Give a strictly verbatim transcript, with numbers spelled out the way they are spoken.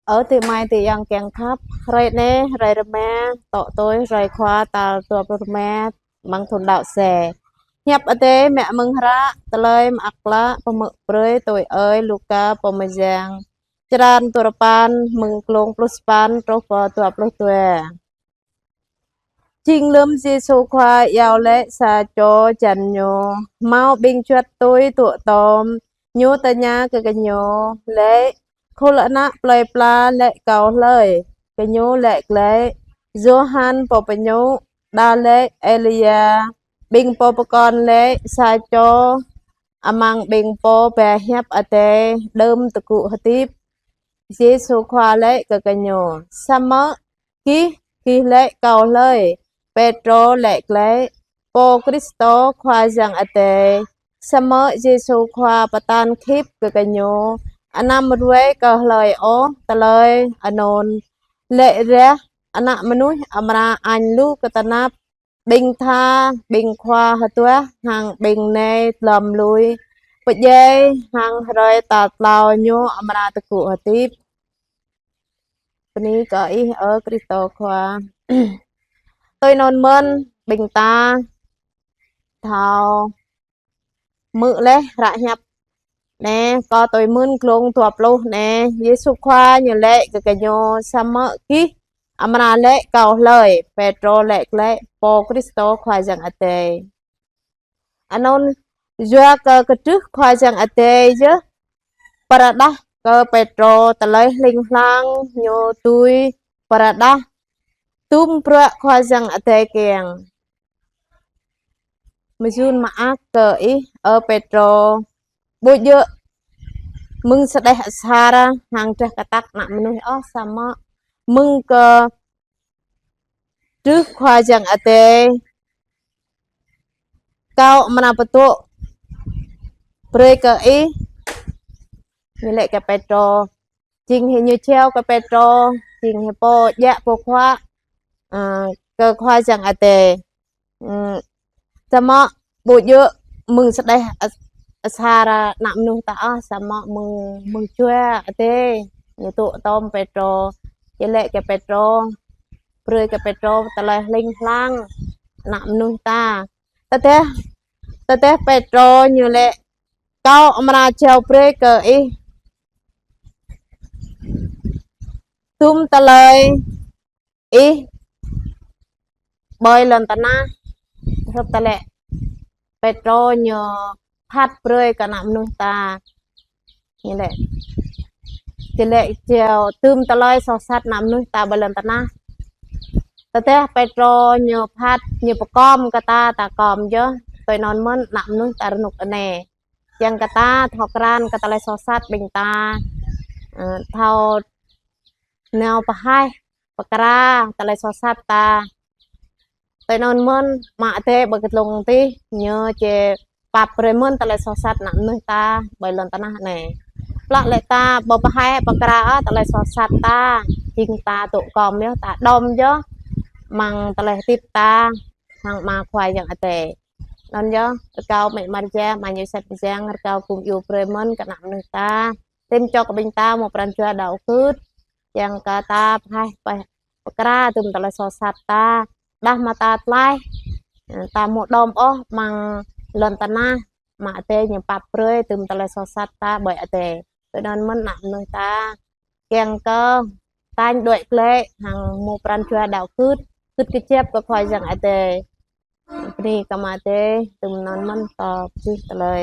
Ơ adơi amai adơi ayŏng kiăng khăp, hrơi anai, hrơi rơma, tŏ tui hrơi Khua tal dua pluh rơma, amăng thun đăo C. Hiăp Adai mă mơ̆ng hră Tơlơi Mơak Klă pơhmư̆ brơi tui ơi Luka pô mơyang. Črăn duapăn, mơ̆ng glông pluh sapăn truh pơ dua pluh dua. Jing lơ̆m Yêsu Khua iâu laĭ sa čô jăn Ñu, hmâo ƀing juăt tui dŏ tŏm, Ñu tơña kơ gơñu laĭ: Khul ană plơi pla laĭ kâo hlơi? Gơñu laĭ glaĭ: Yôhan Pô Pơñu, đa laĭ Êlia, ƀing pô pơkŏn laĭ sa čô amăng ƀing pô ba hiăp Adai đưm tơgŭ hơdip. Yêsu Khua laĭ kơ gơñu: Samơ̆ gih, gih laĭ kâo hlơi? Pêtrô laĭ glaĭ: Pô Krist, Khua Yang Adai. Samơ̆ Yêsu Khua pơtă khĭp kơ gơñu: Anăm ruai kơ hlơi ôh tơlơi anŭn. Laĭ ră, Ană Mơnuih amra añ lu kơ tơnap ƀing tha, ƀing khua hơduah hăng ƀing nai glŏm lui, pơdjai hăng hrơi tal klâo Ñu amra tơgŭ hơdip. Bơni kơ Ih, ơ Krist Khua. Tui anŭn mơ̆n ƀing ta thâo hmư̆ laih hră hiăp anai, kơ tui mơ̆n glông dua pluh anai, Yêsu Khua Ñu laĭ kơ gơñu: Samơ̆ gih amra laĭ kâo hlơi? Pêtrô laĭ glaĭ: Pô Krist, Khua Yang Adai. Anŭn yua kơ kơdrưh Khua Yang Adai yơh pơrơđah kơ Pêtrô tơlơi hling hlang, ñu tui pơrơđah tum bruă Khua Yang Adai kiăng. Mơyŭn mơak kơ ih, ơ Pêtrô, ƀu djơ̆ mơ̆ng sơđeh asar hăng drah kơtăk ană mơnuih ôh, samơ̆ mơ̆ng kơdrưh Khua Yang Adai, kâo amra pơtô brơi kơ ih. Ñu laĭ kơ Pêtrô, jing hĭ ñu jao kơ Pêtrô, jing hĭ pô djă pơkhuă, ơ, kơ Khua Yang Adai. Ơ, samơ̆ ƀu djơ̆ mơ̆ng sơđeh as-, asar ană mơnuih ta ôh, samơ̆ mơ̆ng, mơ̆ng Jua Adai. Ñu dŏ tŏm Pêtrô, ñu laĭ kơ Pêtrô, brơi kơ Pêtrô tơlơi hling hlang ană mơnuih ta. Tơdah, tơdah Pêtrô ñu laĭ: Kâo amra jao brơi kơ ih tum tơlơi ih ƀơi lŏn tơnah. Hrup tơlơi Pêtrô ñu phat brơi kơ ană mơnuih ta. Ñu laĭ, ñu laĭ jao tum tơlơi soh sat ană mơnuih ta ƀơi lŏn tơnah. Tơdah Pêtrô ñu phat, ñu pơkom kơ ta, ta kom yơh. Tui anŭn mơ̆n ană mơnuih ta rơnŭk anai. Kiăng kơ ta thâo krăn kơ tơlơi soh sat ƀing ta, ơ, thâo nao pơhaih pơkra tơlơi soh sat ta. Tui anŭn mơ̆n, Ama Adai ƀơi kơdlông adih, ñu či pap brơi mơ̆n tơlơi soh sat ană mơnuih ta ƀơi lŏn tơnah anai. Plă lĕ ta ƀu pơhaih pơkra ôh tơlơi soh sat ta, jing ta dŏ kom yơh, ta đom yơh amăng tơlơi hơdip ta hăng Ama Khua Yang Adai. Anŭn yơh, rơkâo Mĕ Maria, Ama Yôsep Yang, rơkâo gum djru brơi mơ̆n kơ ană mơnuih ta. Rĭm čô kơ ƀing ta mơ̆ng pran jua đaŏ gưt, kiăng kơ ta pơhaih pơkra tum tơlơi soh sat ta. Đah mơ̆ ta tlaih, ta ƀu đom ôh amăng lŏn tơnah, Ama Adai ñu pap brơi tum tơlơi soh sat ta ƀơi adai. Tui anŭn mơ̆n ană mơnuih ta, kiăng kơ tañ đuaĭ glaĭ hăng mơ̆ng pran jua đaŏ gưt, gưt kơjăp kơ Khua Yang Adai. Bơni kơ Ama Adai, tum anŭn mơ̆n tŏ pơčih tơlơi.